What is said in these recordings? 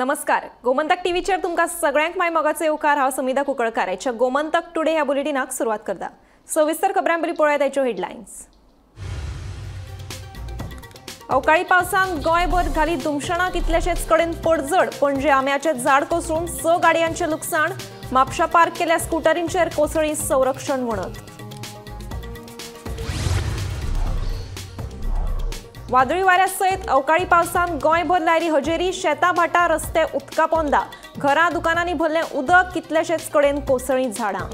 नमस्कार, गोमंतक टीव्हीचेर तुमकां सगळ्यांक my मोगाचो येवकार। हांव समिधा कुंकळकार आयच्या गोमंतक टुडे ह्या बुलेटिनाक सुरवात करता। सविस्तर खबरां पयलीं पळयात आयच्यो हेडलायन्स। अवकाळी पावसान गोंयभर घाली धुमशणां, कितलेशेच कडेन पडझड। पणजे आंब्याचें झाड कोसळून 6 गाडयांचें लुकसाण। म्हापशा पार्क केल्या स्कुटरींचेर कोसळ्ळी संरक्षण वणत। वादळी वाऱ्या सयत अवकाळी पावसान गोंयभर लायली हजेरी। शेतां भाटां रस्ते उदका पोंदा, घरां दुकानांनी भरलें उदक, कितलेशेच कडेन कोसळ्ळीं झाडां।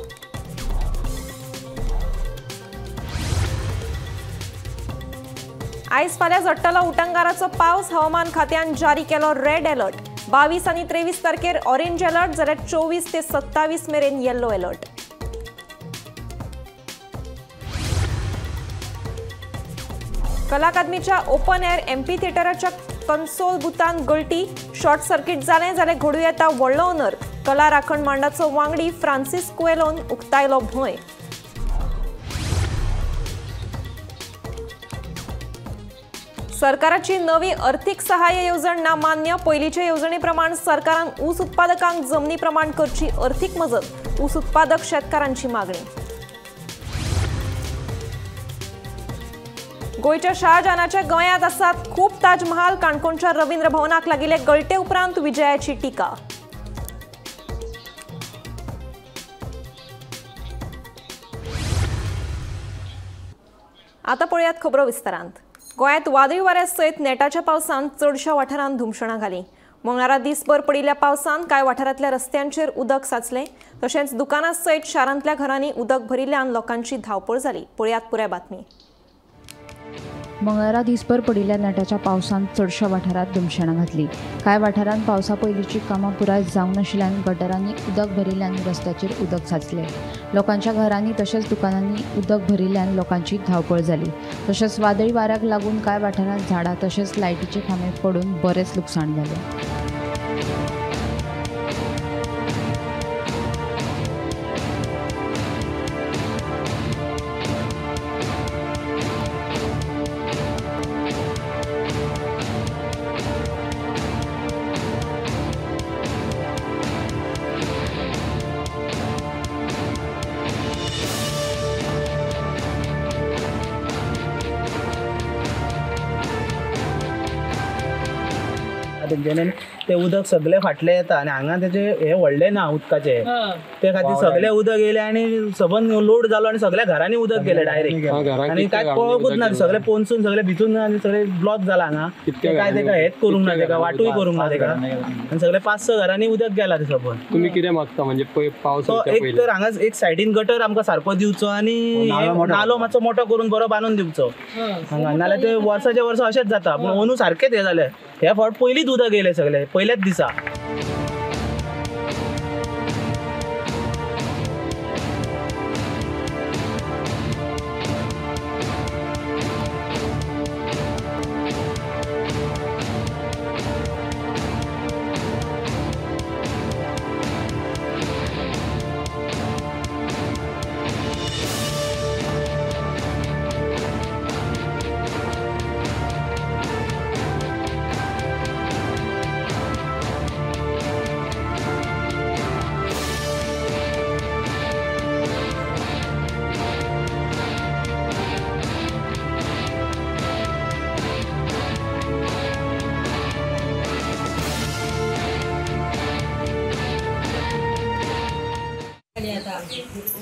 आयज फाल्यां झडटलो उटंगाराचो पावस। हवामान खात्यान जारी केलो रेड अलर्ट। 22 आनी 23 तारखेर ऑरेंज अलर्ट, जाल्यार 24 ते 27 मेरेन येल्लो अलर्ट। कला अकादमीच्या ओपन एअर एमपी थिएटराच्या कन्सोल बुथान गळटी, शॉर्ट सर्किट जालें जाल्यार घडूं येता व्हडलो अनर्थ। कला राखण मांडाचो वांगडी फ्रांसीस कुएलोन उक्तायलो भंय। सरकाराची नवी अर्थीक सहाय्य येवजण ना मान्य। पयलींचे येवजणे प्रमाण सरकारान ऊस उत्पादकांक जमनी प्रमाण करची अर्थीक मजत, ऊस उत्पादक शेतकारांची मागणी। गोंयच्या शाहजहानाच्या गोंयांत आसात खूब ताजमहाल। काणकोणच्या रवींद्र भवनाक लागिल्ले गळटे उपरांत विजयाची टिका। आतां पळयात खबरो विस्तारांत। गोंयांत वादळी वाऱ्या सयत नेटाच्या पावसान चडश्या वाठारांत धुमशणां घालीं। मंगळारा दिसभर पडिल्ल्या पावसान कांय वाठारांतल्या रस्त्यांचेर उदक साचलें। तशेंच दुकानां सयत शारांतल्या घरांनी उदक भरिल्ल्यान लोकांची धांवपळ जाली। पळयात पुराय बातमी। मंगळारा दिसभर पडिल्ल्या नेटाच्या पावसान चडश्या वाठारांत धुमशणां घातली। कांय वाठारांत पावसा पयलींची कामां पुराय जावंक नाशिल्ल्यान गटरांनी उदक भरिल्ल्यान रस्त्याचेर उदक साचलें। लोकांच्या घरांनी तशेंच दुकानांनी उदक भरिल्ल्यान लोकांची धांवपळ जाली। तशेंच वादळी वाऱ्याक लागून कांय वाठारांत झाडां तशेंच लायटीचे खांबे पडून बरेंच लुकसाण जालें। तेंच्यानी ते उदक सगळे फाटले येता आनी हांगा तेजे हे व्हडले ना उदकाचे, ते खातीर सगळे उदक येयले आनी सबंद लोड जालो आनी सगळ्या घरांनी उदक गेले डायरेक्ट। आनी काय कळकूच ना, सगळे पोनसून सगळे भितून आनी सगळे ब्लॉक जाला हांगा। काय तेका हेच करूंक ना, तेका वाटूय करूंक ना तेका, आनी सगळे 5-6 घरांनी उदक गेला ते सबंद। तुमी कितें मागता म्हणजे पावस एक तर हांगा एक सायडीन गटर आमकां सारको दिवचो आनी नालो मातसो मोठो करून बरो बांदून दिवचो हांगा, नाल्यार ते वर्साच्या वर्सा अशेंच जाता। पूण अंदू सारकेंच हें जालें, हे फावट पयलींच उदक येयलें सगळें पयल्याच दिसा।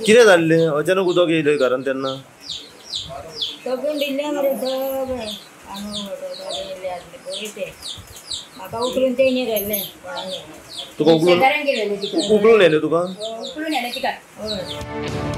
कितें जाल्लें अचानक उदक येयलें घरान तेन्ना? सगळें दिल्लें मरे, सगळें आमी आसलें पळय तें म्हाका उखलून तेणी व्हेलें। तुका उखलून उखलून येयलें? तुका उखलून येयलें तिका। हय।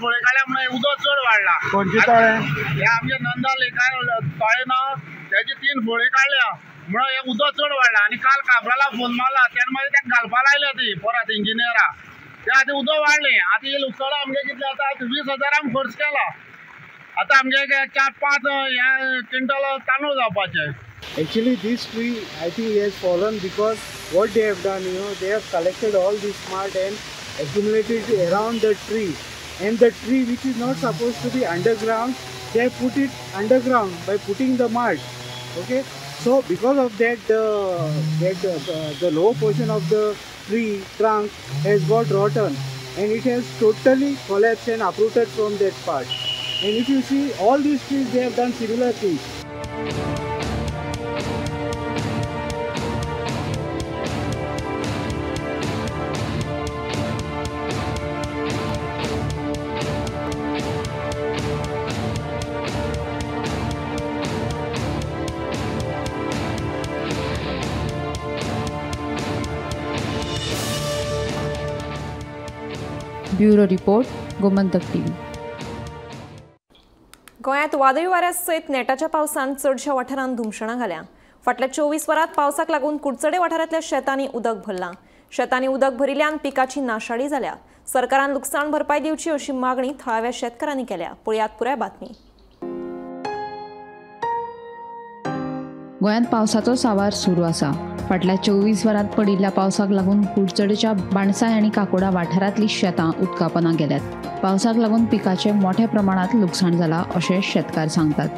फळी काडल्या म्हणून उदक चड वाडला. खंयचे तळें? हे आमचे नंदा लेकार तळें ना तेजी 3 फळी काडल्या म्हणून हे उदक चड वाडला. आनी काल काब्राला फोन मारला तेन्ना मागीर ताका घालपा लायल्या ती परत इंजिनियरा. ते आतां उदक वाडलें. आतां हे लुकसाण आमगे कितलें आतां 20,000 आमी खर्च केला. आतां आमगे 4-5 हे क्विंटल तांदूळ जावपाचे. Actually, this tree, I think, has fallen because what they have done, you know, they have collected all this mud and accumulated around the tree. And the tree, which is not supposed to be underground, they have put it underground by putting the mud. Okay, so because of that, the lower portion of the tree trunk has got rotten, and it has totally collapsed and uprooted from that part. And if you see, all these trees, they have done similar things. Bureau report, Gomantak TV. गोंयांत वादळी वाऱ्या सयत नेटाच्या पावसान चडश्या वाठारांत धुमशणां घाल्या. फाटल्या 24 वरांत पावसाक लागून कुडचडे वाठारांतल्या शेतांनी उदक भरलां. शेतांनी उदक भरिल्ल्यान पिकाची नाशाडी जाल्या. सरकारान लुकसाण भरपाय दिवची अशी मागणी थळाव्या शेतकारांनी केल्या. पळयात पुराय बातमी. गोंयांत पावसाचो सावार सुरू आसा. फाटल्या 24 वरांत पडिल्ल्या पावसाक लागून कुडचडेच्या बाणसाय आनी काकोडा वाठारांतली शेतां उदकापना गेल्यात. पावसाक लागून पिकाचें मोठ्या प्रमाणांत लुकसाण जालां अशें शेतकार सांगतात.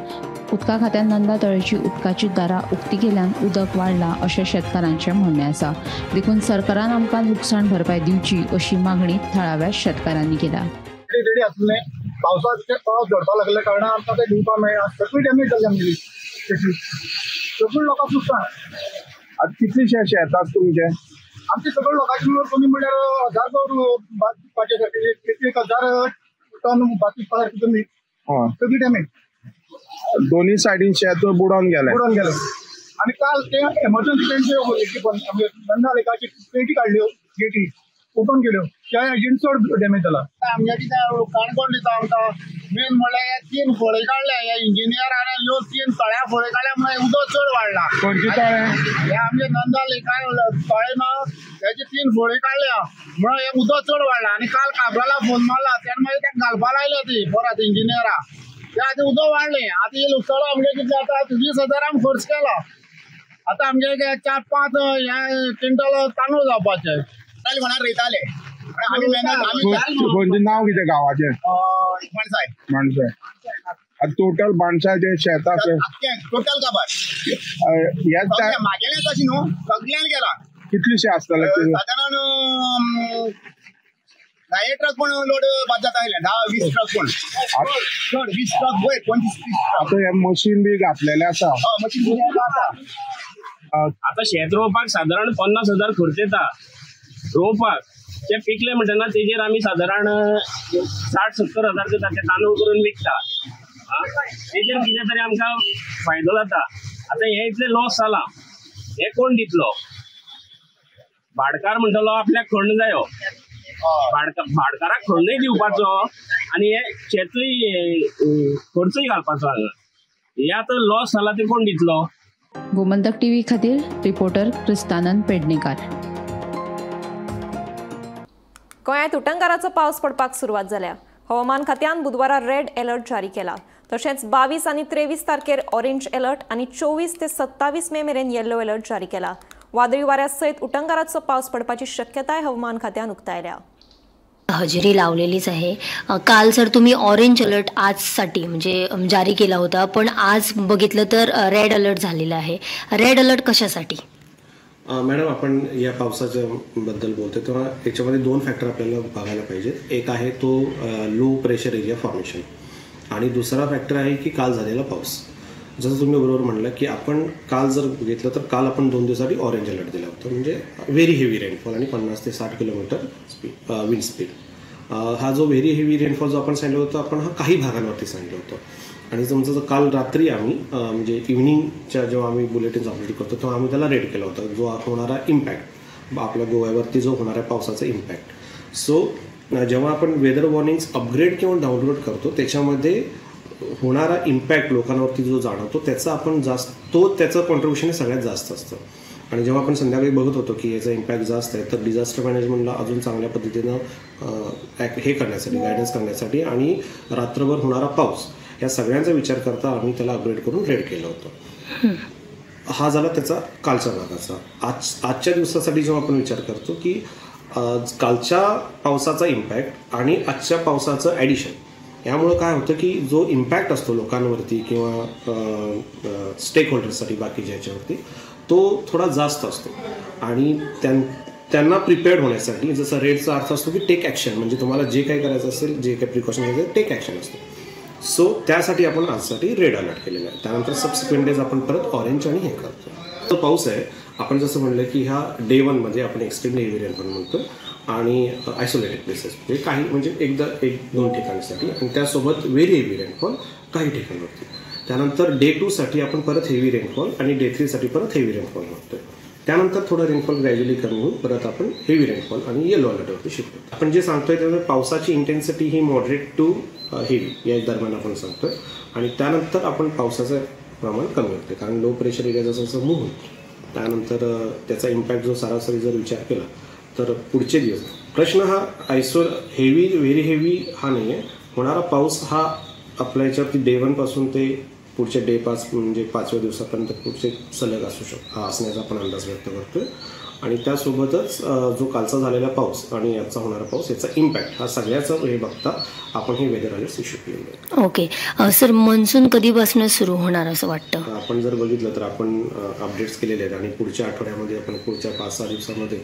उदका खात्यान नंदा तळेची उदकाची दारां उक्ती केल्यान उदक वाडलां अशें शेतकारांचें म्हणणें आसा. देखून सरकारान आमकां लुकसाण भरपाय दिवची अशी मागणी थळाव्या शेतकारांनी केल्या. रेडी आसलें पावसाचे पावस झडपाक लागल्या कारणान आमकां तें दिवपाक मेळना. सगळी डॅमेज जाली आमगेली शेती, सगळी लोकांक लुकसाण. आतां कितलेशे शेत आसा तुमचे? आमचे सगळे लोकांचे मेळून कमी म्हणल्यार 1000 भात पिकपाचे सारके 1000 टन भात पिकपा सारकी जमीन सगळी डॅमेज. दोन्ही सायडीन शेत बुडोवन गेलें. बुडोवन गेलें. आनी काल ते एमर्जन्सी तेंचे नंदा लेकाची पेटी काडल्यो, गेटी ओपन केल्यो, त्या हेजेन चड डॅमेज जाला. आमगे कितें काणकोण दिता आमकां मेन म्हणल्यार 3 फळी काडल्या ह्या इंजिनियरान ह्यो 3 तळ्या फळी काडल्या म्हणून उदक चड वाडला. खंयचे तळें? हे आमचे नंदा लेकार तळें ना तेजी 3 फळी काडल्या म्हणून हे उदक चड वाडला. आनी काल काब्राला फोन मारला तेन्ना मागीर ताका घालपा लायल्या ती परत इंजिनियरा. ते आतां उदक वाडलें. आतां हे लुकसाण आमगे कितलें आतां 20,000 आमी खर्च केला. आतां आमगे 4-5 हे क्विंटल तांदूळ जावपाचे. रोयताले आमी खंयचें नांव कितें गांवाचें? माणसाय. माणसाय. आतां टोटल माणसाचें शेत आसा टोटल काबार मागेलें तशें न्हू, सगळ्यान गेला. कितलेशें आसतलें? सादारण 10 ट्रक पण लोड बाद जाता आयलें. 10-20 ट्रक पण चड, 20 ट्रक वयर 25-30. आतां हें मशीन बी घातलेलें आसा. मशीन आसा. आतां शेत रोवपाक सादारण 50,000 खर्च येता रोवपाक. ते पिकले म्हणटना तेजेर आमी सादारण 60-70 हजार जाता. ते तांदूळ करून विकता, तेजेर कितें तरी आमकां फायदो जाता. आतां हें इतलें लॉस जालां, हें कोण दितलो? भाडकार म्हणटलो आपल्याक खण जायो, भाडकाराक खणूय दिवपाचो आनी हे शेतूय खर्चूय घालपाचो हांगा. हे आतां लॉस जाला ते कोण दितलो? गोमंतक टीव्ही खातीर रिपोर्टर क्रिस्तानंद पेडणेकार. गोंयांत उटंगाराचो पावस पडपाक सुरवात जाल्या. हवामान खात्यान बुधवारा रेड अलर्ट जारी केला. तशेंच 22 आनी 23 तारखेर ऑरेंज अलर्ट आनी 24 ते 27 मे मेरेन येलो अलर्ट जारी केला. वादळी वाऱ्या सयत उटंगाराचो पावस पडपाची शक्यताय हवामान खात्यान उक्तायल्या. हजेरी लावलेलीच आहे. काल सर तुम्ही ऑरेंज अलर्ट आजसाठी म्हणजे जारी केला होता, पण आज बघितलं तर रेड अलर्ट झालेला आहे. रेड अलर्ट कशासाठी? मॅडम, आपण या पावसाच्या बद्दल बोलतोय तेव्हा याच्यामध्ये 2 फॅक्टर आपल्याला बघायला पाहिजेत. एक आहे तो लो प्रेशर एरिया फॉर्मेशन आणि दुसरा फॅक्टर आहे की काल झालेला पाऊस. जसं तुम्ही बरोबर म्हणलं की आपण काल जर बघितलं तर काल आपण 2 दिवसासाठी ऑरेंज अलर्ट दिला होता, म्हणजे व्हेरी हेवी रेनफॉल आणि 50 ते 60 किलोमीटर स्पीड विंड स्पीड. हा जो व्हेरी हेवी रेनफॉल जो आपण सांगितलं होतं आपण हा काही भागांवरती सांगितलं होतं. आणि तुमचं जर काल रात्री आम्ही म्हणजे इव्हिनिंगच्या जेव्हा आम्ही बुलेटिन्स अपडेट करतो तेव्हा आम्ही त्याला रेड केला होता, जो होणारा इम्पॅक्ट आपल्या गोव्यावरती जो होणाऱ्या पावसाचा इम्पॅक्ट. सो जेव्हा आपण वेदर वॉर्निंग्स अपग्रेड किंवा डाउनलोड करतो त्याच्यामध्ये होणारा इम्पॅक्ट लोकांवरती जो जाणवतो त्याचा आपण जास्त तो त्याचं कॉन्ट्रीब्युशन हे सगळ्यात जास्त असतं. आणि जेव्हा आपण संध्याकाळी बघत होतो की याचा इम्पॅक्ट जास्त आहे तर डिझास्टर मॅनेजमेंटला अजून चांगल्या पद्धतीनं हे करण्यासाठी, गायडन्स करण्यासाठी आणि रात्रभर होणारा पाऊस या सगळ्यांचा विचार करता आम्ही त्याला अपग्रेड करून रेड केलं होतं. हा झाला त्याचा कालच्या भागाचा. आजच्या दिवसासाठी जेव्हा आपण विचार करतो की कालच्या पावसाचा इम्पॅक्ट आणि आजच्या पावसाचं ॲडिशन यामुळं काय होतं की जो इम्पॅक्ट असतो लोकांवरती किंवा स्टेक होल्डर्ससाठी बाकीच्या ह्याच्यावरती तो थोडा जास्त असतो. आणि त्यांना प्रिपेअर्ड होण्यासाठी जसं रेडचा अर्थ असतो की टेक ॲक्शन, म्हणजे तुम्हाला जे काही करायचं असेल, जे काही प्रिकॉशन घ्यायचं टेक ॲक्शन असतो. सो त्यासाठी आपण आजसाठी रेड अलर्ट केलेला आहे. त्यानंतर सबसिक्वेंट डेज आपण परत ऑरेंज आणि हे करतो. तो पाऊस आहे आपण जसं म्हणलं की ह्या डे वनमध्ये आपण एक्सट्रीमली हेवी रेनफॉल म्हणतो आणि आयसोलेटेड प्लेसेस म्हणजे काही म्हणजे एकदा एक दोन ठिकाणांसाठी आणि त्यासोबत व्हेरी हेवी रेनफॉल काही ठिकाणांवरती. त्यानंतर डे टूसाठी आपण परत हेवी रेनफॉल आणि डे थ्रीसाठी परत हेवी रेनफॉल म्हणतोय. त्यानंतर थोडं रेनफॉल ग्रॅज्युअली कमी होऊन परत आपण हेवी रेनफॉल आणि येलो अलर्टवरती शिफ्ट होतो. आपण जे सांगतोय त्यामुळे पावसाची इंटेन्सिटी ही मॉडरेट टू हेवी या दरम्यान आपण सांगतोय आणि त्यानंतर आपण पावसाचं प्रमाण कमी होते कारण लो प्रेशर एरिया जसं जसं मूव्ह होईल त्यानंतर त्याचा इम्पॅक्ट जो सरासरी जर विचार केला तर पुढचे दिवस प्रश्न हा हेवी व्हेरी हेवी हा नाही आहे. होणारा पाऊस हा आपल्या याच्यावरती डे वनपासून ते पुढचे डे 5 म्हणजे 5व्या दिवसापर्यंत पुढचे सलग असू शकतो असण्याचा आपण अंदाज व्यक्त करतोय. आणि त्यासोबतच जो कालचा झालेला पाऊस आणि याचा होणारा पाऊस याचा इम्पॅक्ट हा सगळ्याचा हे बघता आपण हे वेदर अलर्ट्स इश्यू केलेले आहे. ओके सर, मान्सून कधीपासून सुरू होणार असं वाटतं? आपण जर बघितलं तर आपण अपडेट्स केलेले आहेत आणि पुढच्या आठवड्यामध्ये आपण पुढच्या 5-6 दिवसामध्ये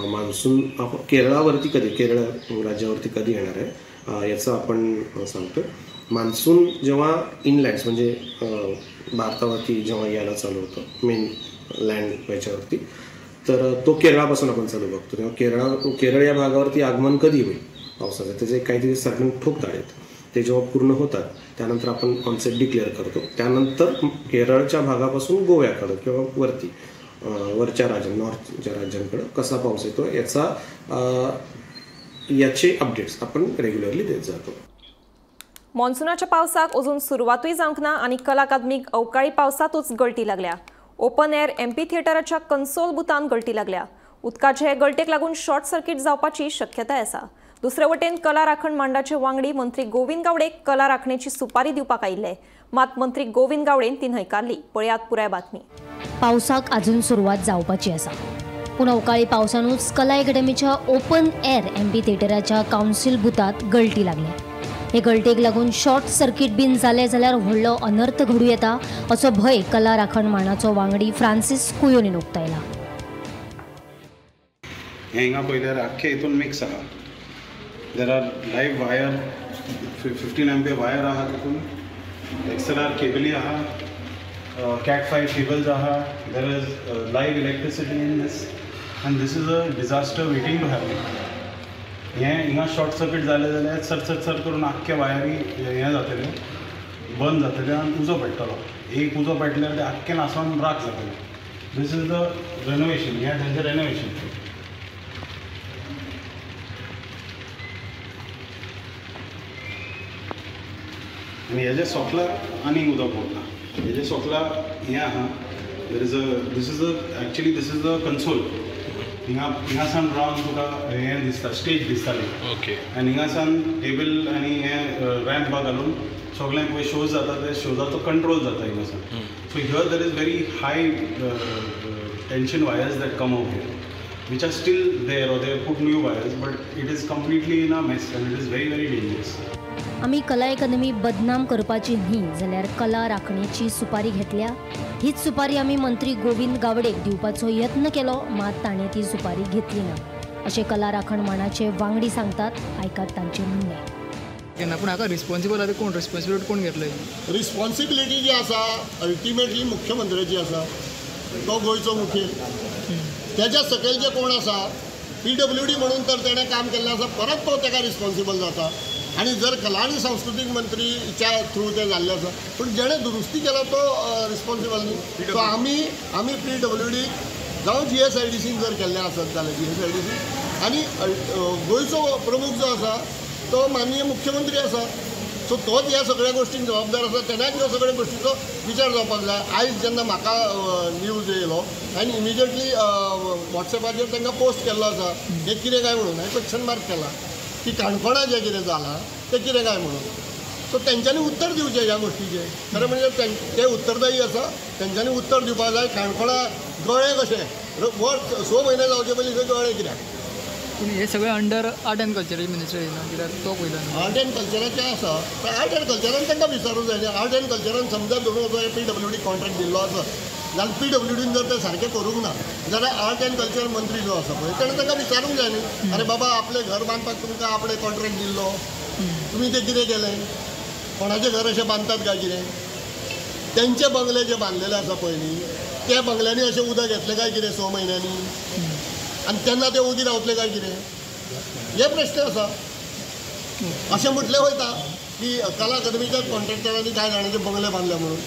मान्सून केरळावरती कधी, केरळ राज्यावरती कधी येणार आहे याचं आपण सांगतो. मान्सून जेव्हा इनलँड्स म्हणजे भारतावरती जेव्हा यायला चालू होतं मेन लँड याच्यावरती तर तो केरळापासून आपण चालू बघतो. तेव्हा केरळ या भागावरती आगमन कधी होईल पावसाचं त्याचे काहीतरी सर्टन ठोकताळे आहेत ते जेव्हा पूर्ण होतात त्यानंतर आपण कॉन्सेप्ट डिक्लेअर करतो. त्यानंतर केरळच्या भागापासून गोव्याकडं किंवा वरती वरच्या राज्यां नॉर्थच्या राज्यांकडं कसा पाऊस येतो याचा याचे अपडेट्स आपण रेग्युलरली देत जातो. मॉन्सूनाच्या पावसाक अजून सुरवातूय जावंक ना आनी कला अकादमीक अवकाळी पावसातूच गळटी लागल्या. ओपन एअर एमपी थिएटराच्या कन्सोल बुथान गळटी लागल्या. उदकाचे हे गळटेक लागून शॉर्ट सर्किट जावपाची शक्यताय आसा. दुसरे वटेन कला राखण मांडाचे वांगडी मंत्री गोविंद गावडे कला राखणेची सुपारी दिवपाक आयिल्ले, मात मंत्री गोविंद गावडेन ती न्हयकारली. पळयात पुराय बातमी. पावसाक अजून सुरवात जावपाची आसा, पूण अवकाळी पावसानूच कला अकादमीच्या ओपन एअर एमपी थिएटराच्या कावन्सील बुथात गळटी लागल्या. हे गळटेक लागून शॉर्ट सर्किट बीन जालें जाल्यार व्हडलो अनर्थ घडूं येता असो भंय कला राखण मांडाचो वांगडी फ्रांसीस कुयोनीन उक्तायला. हें हिंगा पळयल्यार आख्खे हितून मिक्स आहा. There are live wire 15 ampere wire आहा, तितून XLR केबली आहा, Cat 5 cables आहा. There is live electricity in this and this is a disaster waiting to happen. हें हिंगा शॉर्ट सर्किट जालें जाल्यार सर सर सर करून आख्खे वायरी हें जातलें, बंद जातलें आनी उजो पेट्टलो. एक उजो पेटल्यार तें आख्खें नासोन राख जातलें. This is the renovation, हें तेंचें रेनोवेशन. आनी हेजे सोकला आनीक उदक पडटा. हेजे सोकला हें आहा. There is a this is a actually this is a console. हिंगा हिंगासान रावन तुका हें दिसता, स्टेज दिसताली. ओके. आनी हिंगासान टेबल आनी हें रॅम्प घालून सगळ्यांक पळय शोज जाता ते शोजाचो कंट्रोल जाता हिंगासान. So here there is very high tension wires that come out here which are still there or they put new wires but it is completely in a mess and it is very very dangerous. आमी कला अकादमी बदनाम करपाची न्ही जाल्यार कला राखणेची सुपारी घेतल्या. हीच सुपारी आमी मंत्री गोविंद गावडेक दिवपाचो यत्न केलो, मात ताणें ती सुपारी घेतली ना अशें कला राखण मांडाचे वांगडी सांगतात. आयकात तांचें म्हणणें. पूण हाका रिस्पॉन्सिबल आतां कोण, रिस्पॉन्सिबिलिटी कोण घेतले? रिस्पॉन्सिबिलिटी जी आसा अल्टिमेटली मुख्यमंत्र्याची आसा, तो गोंयचो मुखेल. तेज्या सकयल जे कोण आसा PWD म्हणून तर तेणें काम केल्लें आसा, परत तो तेका रिस्पॉन्सिबल जाता. आनी जर कला आनी सांस्कृतीक मंत्रीच्या थ्रू तें जाल्लें आसा, पूण जेणें दुरुस्ती केला तो रिस्पॉन्सिबल न्ही. सो आमी PWD जावं GSIDCन जर केल्लें आसत जाल्यार GSIDC आनी गोंयचो प्रमुख जो आसा तो माननीय मुख्यमंत्री आसा. सो तोच ह्या सगळ्या गोश्टींक जबाबदार आसा, तेन्नाच ह्या सगळ्या गोश्टीचो विचार जावपाक जाय. आयज जेन्ना म्हाका न्यूज येयलो हांवें इमिजिएटली वॉट्सएपाचेर तांकां पोस्ट केल्लो आसा हें कितें काय म्हणून हांवें क्वेश्चन मार्क केला की काणकोणा जें कितें जालां तें कितें काय म्हणून. सो तेंच्यांनी उत्तर दिवचें ह्या गोश्टीचें. खरें म्हणजे ते उत्तरदायी आसा, तेंच्यांनी उत्तर दिवपाक जाय. काणकोणा गळे कशें वर्स 6 म्हयने जावचे पयलीं थंय गळे कित्याक? पूण हे सगळे अंडर आर्ट एंड कल्चराची मिनिस्ट्री येना कित्याक तो पयलो आर्ट एंड कल्चराचें आसा, पण आर्ट एंड कल्चरान तांकां विचारूंक जाय. आर्ट एंड कल्चरान समजा धरून वचो PWD contract दिल्लो आसा जाल्यार PWDन जर तें सारकें करूंक ना जाल्यार आर्ट एंड कल्चर मंत्री जो आसा पळय तेणें तांकां विचारूंक जाय न्ही, अरे बाबा आपलें घर बांदपाक तुमकां आपणें कॉन्ट्रॅक्ट दिल्लो, तुमी तें कितें केलें? कोणाचें घर अशें बांदतात काय कितें? तेंचे बंगले जे बांदलेले आसा पयलीं त्या बंगल्यांनी अशें उदक येतलें काय कितें 6 म्हयन्यांनी आनी तेन्ना ते ओगी रावतले काय कितें? हे प्रश्न आसा. अशें म्हटलें वयता की कला अकादमीच्या कॉन्ट्रॅक्टरांनी कांय जाणांचे बंगले बांदले म्हणून.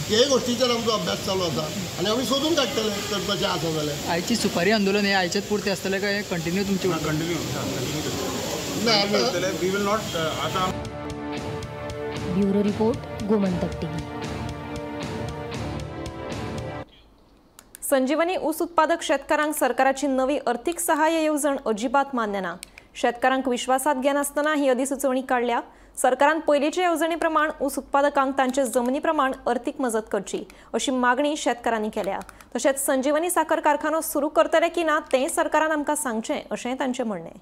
हे गोश्टीचेर आमचो अभ्यास चालू आसा आनी आमी सोदून काडटले तर तशें आसा जाल्यार. आयची सुपारी आंदोलन हे आयचेच पुरतें आसतलें काय कंटिन्यू तुमचें? कंटिन्यू ना, we will not. आतां Bureau report, Gomantak TV. Sanjivani ऊस उत्पादक शेतकारांक सरकाराची नवी अर्थीक सहाय्य येवजण अजिबात मान्य ना. शेतकारांक विश्वासात घेनासतना ही अधिसुचोवणी काडल्या. सरकारान पयलींचे येवजणे प्रमाण ऊस उत्पादकांक तांचे जमनी प्रमाण अर्थीक मजत करची अशी मागणी शेतकारांनी केल्या. तशेंच संजीवनी साखर कारखानो सुरू करतले की ना तें सरकारान आमकां सांगचें अशें तांचें म्हणणें.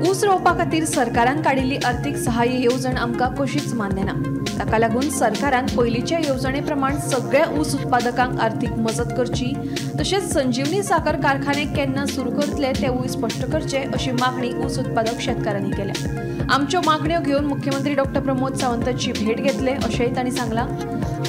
ऊस रोवपा खातीर सरकारान काडिल्ली अर्थीक सहाय्य येवजण आमकां कशीच मान्य ना. ताका लागून सरकारान पयलींच्या येवजणे प्रमाण सगळ्या ऊस उत्पादकांक अर्थीक मजत करची, तशेंच संजीवनी साखर कारखाने केन्ना सुरू करतले तेवूय स्पश्ट करचे अशी मागणी ऊस उत्पादक शेतकारांनी केल्या. आमच्यो मागण्यो घेवन मुख्यमंत्री डॉक्टर प्रमोद सावंताची भेट घेतले अशेंय तांणी सांगलां.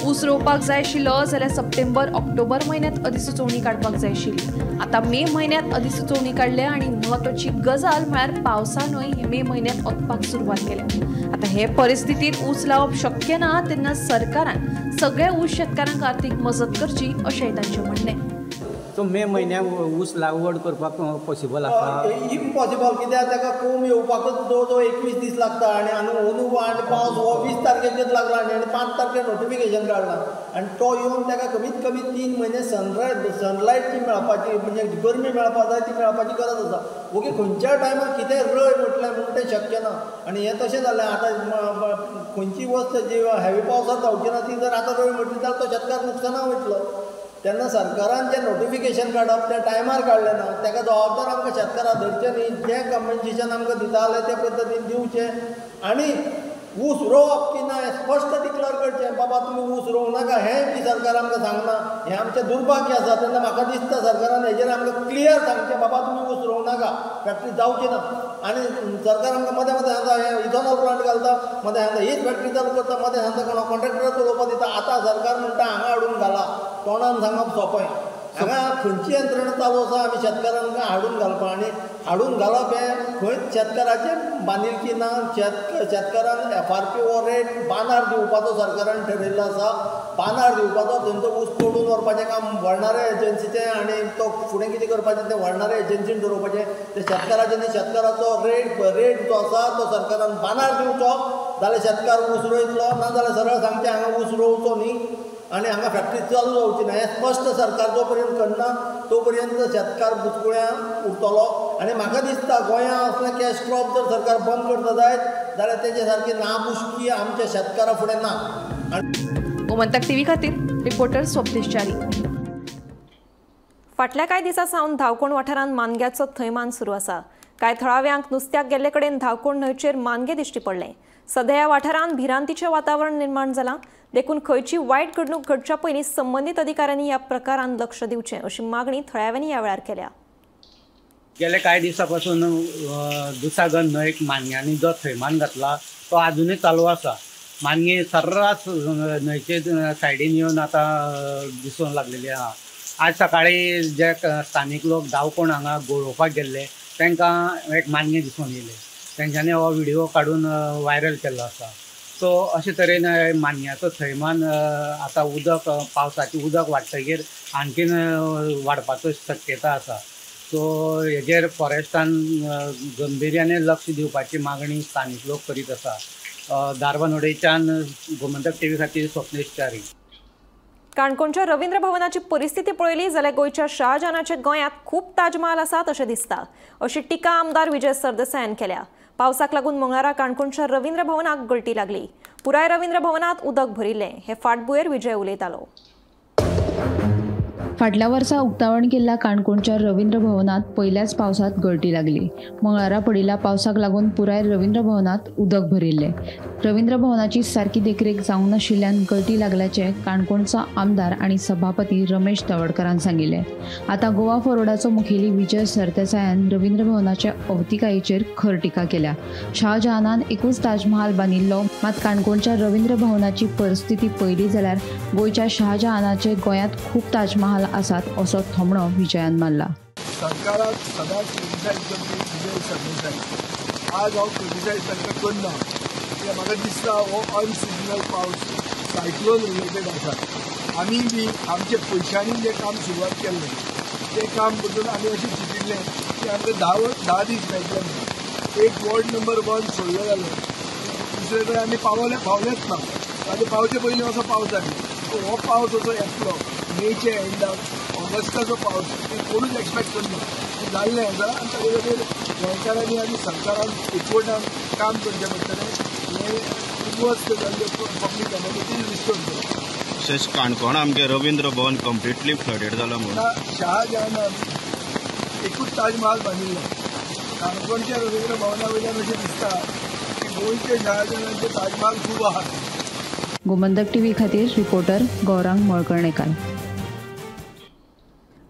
ऊस रोवपाक जाय आशिल्लो जाल्यार सप्टेंबर ऑक्टोबर म्हयन्यांत अधिसुचोवणी काडपाक जाय आशिल्ली. आतां मे म्हयन्यांत अधिसुचोवणी काडल्या आनी म्हत्वाची गजाल म्हळ्यार पावसानूय मे म्हयन्यांत ओतपाक सुरवात केल्या. आतां हे परिस्थितींत ऊस लावप शक्य ना तेन्ना सरकारान सगळ्या ऊस शेतकारांक आर्थीक मजत करची अशेंय तांचें म्हणणें. सो मे म्हयन्याक ऊस लागवड करपाक पॉसिबल आसा? इम्पॉसिबल, कित्याक ताका कोंब येवपाकूच जवळ जवळ 21 दीस लागता आनी अंदू आनी पावस हो 20 तारखेकच लागला आनी 5 तारखेर नोटिफिकेशन काडलां आनी तो येवन ताका कमीत कमी 3 म्हयने सनलायट ती मेळपाची, म्हणजे गरमी मेळपाक जाय ती मेळपाची गरज आसा. ओके, खंयच्या टायमार कितें रय म्हटलें म्हूण तें शक्य ना आनी हें तशें जालें. आतां खंयची वस्त जी हेवी पावसांत जावची ना ती जर आतां रय म्हटली जाल्यार तो शेतकार लुकसाणा वयतलो. तेन्ना सरकारान जें नोटिफिकेशन काडप तें टायमार काडलें ना, ताका जबाबदार आमकां शेतकाराक धरचें न्ही. जें कम्पेन्सेशन आमकां दिताले ते पद्दतीन दिवचें आनी ऊस रोवप की ना हें स्पश्ट डिक्लेर करचें. बाबा तुमी ऊस रोवं नाका हें बी सरकार आमकां सांगना, हें आमचें दुर्भाग्य आसा. तेन्ना म्हाका दिसता सरकारान हेजेर आमकां क्लियर सांगचें, बाबा तुमी ऊस रोवं नाका, फॅक्टरी जावची ना. आनी सरकार आमकां मदें मदें सांगता हें इथेनॉल प्लांट घालता, मदें सांगता हीच फॅक्टरी चालू करता, मदें सांगता कोणा कॉन्ट्रॅक्टराक चलोवपाक दिता. आतां सरकार म्हणटा हांगा हाडून घाला, तोंडान सांगप सोंपें. हांगा खंयची यंत्रणा चालू आसा आमी शेतकारांक हाडून घालपा आनी हाडून घालप हें खंयच शेतकाराचें बांदिलकी ना. शेतकारान FRP हो रेट बांदार दिवपाचो सरकारान ठरयल्लो आसा. बांदार दिवपाचो, थंयचो ऊस तोडून व्हरपाचें काम व्हरणारे एजन्सीचें आनी तो फुडें कितें करपाचें तें व्हरणारे एजन्सीन ठरोवपाचें. तें शेतकाराचें न्ही. शेतकाराचो रेट जो आसा तो सरकारान बांदार दिवचो जाल्यार शेतकार ऊस रोयतलो, ना जाल्यार सरळ सांगचें हांगा ऊस रोवचो न्ही आनी हांगा फॅक्टरी चालू जावची ना. हें स्पश्ट सरकार जो पर्यंत करना तो पर्यंत शेतकार बुचकुळ्यां उरतलो. आनी म्हाका दिसता गोंयांत असलें कॅश क्रॉप जर सरकार बंद करता जायत जाल्यार तेजे सारकी नाबुशकी आमच्या शेतकारा फुडें ना. गोमंतक टीव्ही खातीर रिपोर्टर स्वप्नेश च्यारी. फाटल्या कांय दिसां सावन धावकोण वाठारांत मानग्याचो थैमान सुरू आसा. कांय थळाव्यांक नुस्त्याक गेल्ले कडेन धावकोण न्हंयचेर मानगे दिश्टी पडलें. सध्या ह्या वाठारांत भिरांतीचें वातावरण निर्माण जालां. देखून खंयची वायट घडणूक घडच्या पयलीं संबंदीत अधिकाऱ्यांनी ह्या प्रकारान लक्ष दिवचें अशी मागणी थळाव्यांनी ह्या वेळार केल्या. गेले कांय दिसां पासून दुसागन न्हंयक मानग्यांनी जो थैमान घातला तो आजुनूय चालू आसा. मानगे सर्रास न्हंयचे सायडीन येवन आतां दिसूंक लागलेली आहा. आज सकाळी जे स्थानीक लोक दावकोण हांगा गोळोवपाक गेल्ले तांकां एक मानगें दिसून येयलें. तेंच्यांनी हो व्हिडिओ काडून व्हायरल केल्लो आसा. सो अशे तरेन मानग्याचो थैमान आतां उदक पावसाचें उदक वाडटगीर आणखीन वाडपाचो शक्यता आसा. सो हेजेर फॉरेस्टान गंभिर्याने लक्ष दिवपाची मागणी स्थानीक लोक करीत आसा. धारबांदोडेच्यान गोमंतक टीव्ही खातीर स्वप्नेश च्यारी. काणकोणच्या रवींद्र भवनाची परिस्थिती पळयली जाल्यार गोंयच्या शाहजहानाचे गोंयांत खूब ताजमहाल आसात अशें दिसता, अशी टिका आमदार विजय सरदेसायान केल्या. पावसाक लागून मंगळारा काणकोणच्या रवींद्र भवनाक गळटी लागली. पुराय रवींद्र भवनांत उदक भरिल्लें. हे फाटभुंयेर विजय उलयतालो. फाटल्या वर्सा उक्तावण केल्ल्या काणकोणच्या रवींद्र भवनांत पयल्याच पावसांत गळटी लागली. मंगळारा पडिल्ल्या पावसाक लागून पुराय रवींद्र भवनांत उदक भरिल्लें. रवींद्र भवनाची सारकी देखरेख जावंक नाशिल्ल्यान गळटी लागल्याचें काणकोणचो आमदार आनी सभापती रमेश तवडकरान सांगिल्लें. आतां गोवा फॉरवर्डाचो मुखेली विजय सरदेसायान रवींद्र भवनाच्या अवतिकायेचेर खर टिका केल्या. शाहजहानान एकूच ताजमहाल बांदिल्लो, मात काणकोणच्या रवींद्र भवनाची परिस्थिती पळयली जाल्यार गोंयच्या शाहजहानाचे गोंयांत खूब ताजमहाल आसात असो थोमणो विजयान मारला. सरकाराक सदांच क्रिटिसायज करपी विजय सरदेसाय, आज हांव क्रिटिसायज तांकां करना, कित्याक म्हाका दिसता हो अनसिजनल पावस सायक्लोन रिलेटेड आसा. आमी बी आमच्या पयशांनी जें काम सुरवात केल्लें तें काम पसून आमी अशें चिंतिल्लें की आमकां 10 दीस मेळटले म्हणून. एक वॉर्ड नंबर 1 सोडलें जालें, दुसरे कडेन आमी पावलेच ना. आनी पावचे पयलीं असो पावस जालो. हो पावस असो येतलो मेच्या एंडाक, ऑगस्टाचो पावस ते कोणूच एक्सपेक्ट करना जाल्लें आसा. आनी ताजे खातीर गोंयकारांनी आनी सरकारान एकवटान काम करचें पडटलें. हें उद्ध्वस्त जाल्ले पब्लीक आसा ती रिस्टोर करचें. तशेंच काणकोण आमगे रवींद्र भवन कंप्लिटली फ्लडेड जाला म्हणून शाहजहानान एकूच ताजमहाल बांदिल्लो. काणकोणच्या रवींद्र भवना वयल्यान अशें दिसता की गोंयचे शाहजहानाचे ताजमहाल खूब आहात. गोमंतक टीव्ही खातीर रिपोर्टर गौरांग मळकर्णेकार.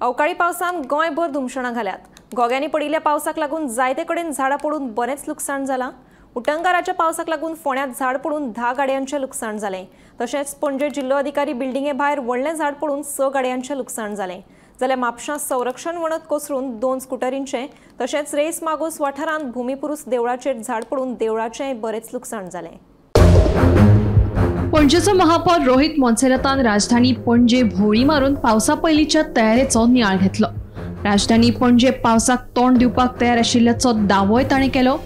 अवकाळी पावसान गोंयभर धुमशणां घाल्यात. घोग्यांनी पडिल्ल्या पावसाक लागून जायते कडेन झाडां पडून बरेंच लुकसाण जालां. उटंगाराच्या पावसाक लागून फोंड्यांत झाड पडून 10 गाडयांचें लुकसाण जालें. तशेंच पणजे जिल्लोधिकारी बिल्डिंगे भायर व्हडलें झाड पडून 6 गाडयांचें लुकसाण जालें. जाल्यार म्हापशां संरक्षण वणत कोसळून 2 स्कुटरींचें तशेंच रेस मागोस वाठारांत भूमिपुरूस देवळाचेर झाड पडून देवळाचें बरेंच लुकसाण जालें. पणजेचो महापौर रोहित मोन्सेरातान राजधानी पणजे भोंवडी मारून पावसा पयलींच्या तयारेचो नियाळ घेतलो. राजधानी पणजे पावसाक तोंड दिवपाक तयार आशिल्ल्याचो दावोय ताणें केलो.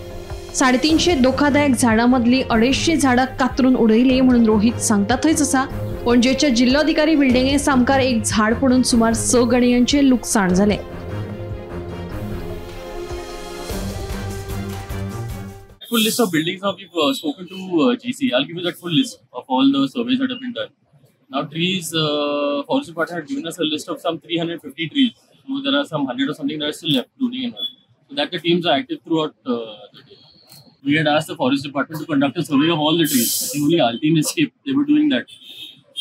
350 धोकादायक झाडां मदलीं 250 झाडां कातरून उडयलीं म्हणून रोहित सांगता थंयच आसा. पणजेच्या जिल्लोधिकारी बिल्डिंगे सामकार एक झाड पडून सुमार 6 गाडयांचें लुकसाण जालें. Full list of buildings now we've spoken to GC. I'll give you that full list of all the surveys that have been done. Now trees, Forest Department had given us a list of some 350 trees. So there are some 100 or something that are still left, pruning and all. So that the teams are active throughout the day. We had asked the Forest Department to conduct a survey of all the trees. I think only Altin escaped. They were doing that.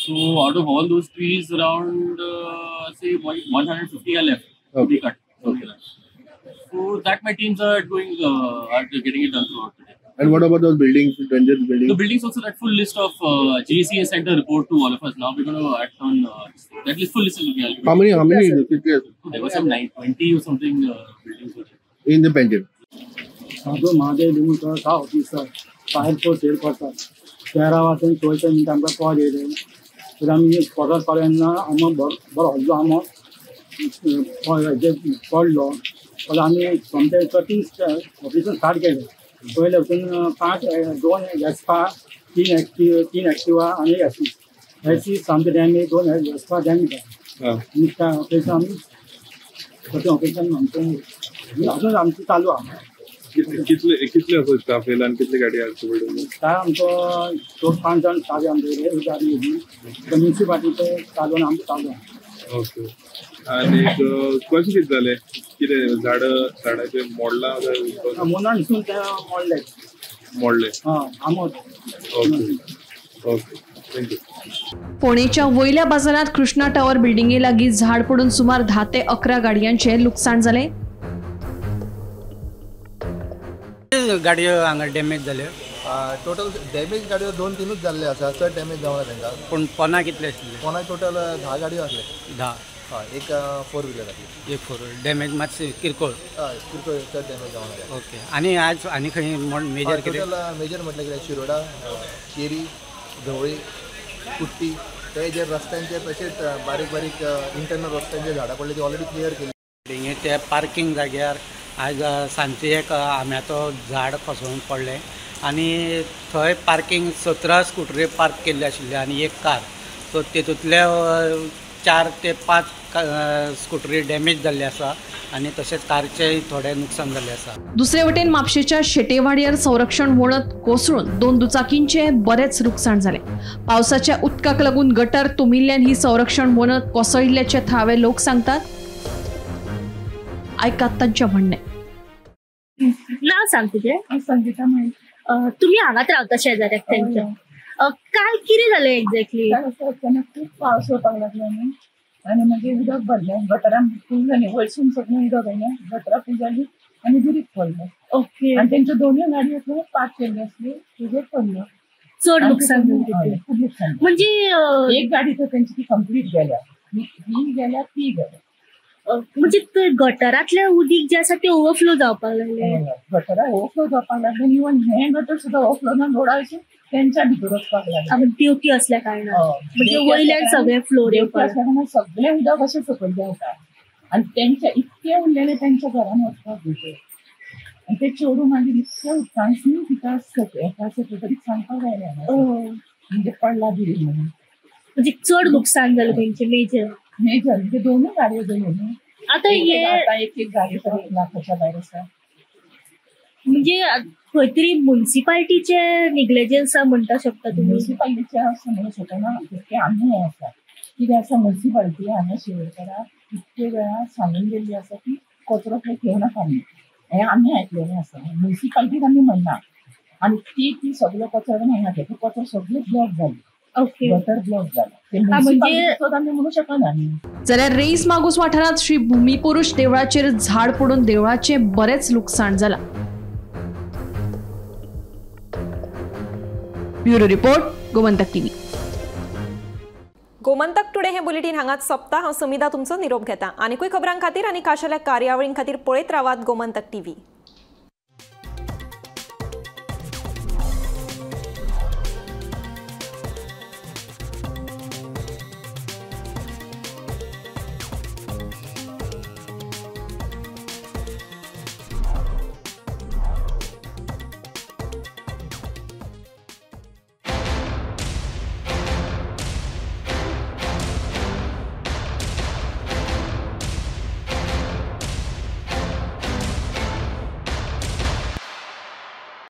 So out of all those trees, around say 150 are left to be cut. Okay. So that my teams are doing, are getting it done throughout the day. And what about those buildings, dangerous buildings? The buildings also, that full list of GAC has sent a report to all of us. Now we're going to act on that list. Full list is looking. How many? How many? There were some 920 or something buildings were there. In the Panjim. साधो महादेव लिमूकर सा officer fire force head quarter 13 वाजून 14 मिनटां आमकां call येयले. तर आमी स्पॉटार पावले तेन्ना आमो बरो व्हडलो आंबो पडलो. पण आमी सोमते कटींग ऑफिसून स्टार्ट केलें. पयले वचून 5 2 वेस्पा, 3 एक्टिवा आनी एक एसी. एसी सामकें डॅमेज, 2 वेस्पा डॅमेज आसा. आनी त्या ऑपरेशन आमी कटींग ऑपरेशन आमचें अजून आमचें चालू आसा. कितले कितले असो स्टाफ येयला आनी कितले गाडी हाडच्यो पडल्यो? स्टाफ आमचो 4-5 जाण स्टाफ आमचे एक गाडी येयली, म्युनिसिपालिटीचो चालू आनी आमचो चालू आसा. ओके. आनी कशें कितें जालें? कितें झाडाचें मोडलां? मुनान दिसून तें मोडलें. मोडलें? हय, आंबो. Okay okay, thank you. फोंडेच्या वयल्या बाजारांत कृष्णा टावर बिल्डिंगे लागीं झाड पडून सुमार 10 ते 11 गाडयांचें लुकसाण जालें. गाडयो हांगा डॅमेज जाल्यो? टोटल डॅमेज गाडयो 2-3 जाल्ले आसा, चड डॅमेज जावना तांकां. पूण पोना कितले आशिल्ले? पोना टोटल 10 गाडयो आसले. 10? हय, एक 4 व्हिलर आसली. एक 4 व्हिलर डॅमेज मातशी किरकोळ? हय, किरकोळ, चड डॅमेज जावना. ओके. आनी आज आनी खंय मेजर कितें? टोटल मेजर म्हटल्यार कितें, शिरोडा, केरी, धवळी, कुट्टी, ते जे रस्त्यांचे तशेंच बारीक बारीक इंटरनल रस्त्यांचे झाडां पडले ती ऑलरेडी क्लियर केली. ते पार्किंग जाग्यार आज सांजचे एक आंब्याचो झाड कोसळून पडलें आनी थंय पार्किंग 17 स्कुटरी पार्क केल्ली आशिल्ली आनी एक कार, सो तेतूंतले 4 ते 5 स्कुटरी डॅमेज जाल्ली आसा आनी तशेंच कारचें थोडें नुकसान जाल्लें आसा. दुसरे वटेन म्हापशेच्या शेटेवाड्यार संरक्षण वणत कोसळून 2 दुचाकींचें बरेंच लुकसाण जालें. पावसाच्या उदकाक लागून गटर तुंबिल्ल्यान ही संरक्षण वणत कोसळिल्ल्याचे थळावे लोक सांगतात. आयकात तांचें म्हणणें. नाव सांग तुजें. संगीता माई. तुमी हांगाच रावता शेजाऱ्याक तेंच्या. काल कितें जालें एक्झॅक्टली? अचानक खूब पावस येवपाक लागलो न्ही आनी मागीर उदक भरलें गटरान फूल जालें, वयरसून सगळें उदक आयलें, गटरां फूल जाली आनी दुरीग पडलें. ओके. आनी तेंच्यो दोनूय गाडयो पार्क केल्ल्यो आसल्यो तेजेर पडल्यो. चड लुकसाण जालें. खूब लुकसाण. म्हणजे एक गाडी तर तेंची ती कंप्लीट गेल्या, ही गेल्या ती गेल्या. म्हणजे गटरांतलें उदीक जें आसा तें ओवरफ्लो जावपाक लागलें. गटरां ओवरफ्लो जावपाक लागलें. इवन हें गटर सुद्दां ओवरफ्लो जावन रोडाचेर तेंच्या भितर वचपाक लागलें. देवती असल्या कारणान म्हणजे वयल्यान सगळें फ्लोर देवती असल्या कारणान सगळें उदक अशें सकयल देंवता आनी तेंच्या इतकें उरलेलें तेंच्या घरान वचपाक भितर. आनी ते चेडूं मागीर इतक्या उदकांतसून तिका एका सेक्रेटरीक सांगपाक आयलें म्हणजे पडला दुरीग म्हणून. म्हणजे चड लुकसाण जालें तेंचें मेजर. मेजर म्हणजे दोनूय गाडयो गेल्यो न्ही. आतां हे आतां एक एक गाडी तर 1 लाखाच्या भायर आसा. म्हणजे खंय तरी मुन्सिपाल्टीचे निग्लिजन्स म्हणटा शकता तुमी? मुन्सिपाल्टीचे अशें म्हणूंक शकना, तितकें आमी हें आसा. कितें आसा मुन्सिपाल्टी हांगा शिरोडकाराक इतके वेळार सांगून गेल्ली आसा की कचरो थंय घेवं नाका म्हणून. हें आमी आयकलेलें आसा. मुन्सिपाल्टीक आमी म्हणना आनी ती ती सगलो कचरो हांगा घेता, कचरो सगळे ब्लॉक जाले. गटर ब्लॉक जाला. आमी म्हणूं शकना. जाल्यार रेईस मागूस वाठारांत श्री भूमिपुरुष देवळाचेर झाड पडून देवळाचें बरेंच लुकसाण जालां. Bureau report, Gomantak TV. Gomantak today हे बुलेटीन हांगाच सोंपता. हांव समिधा तुमचो निरोप घेता. आनीकूय खबरां खातीर आनी खाशेल्या कार्यावळीं खातीर पळयत रावात गोमंतक टीव्ही.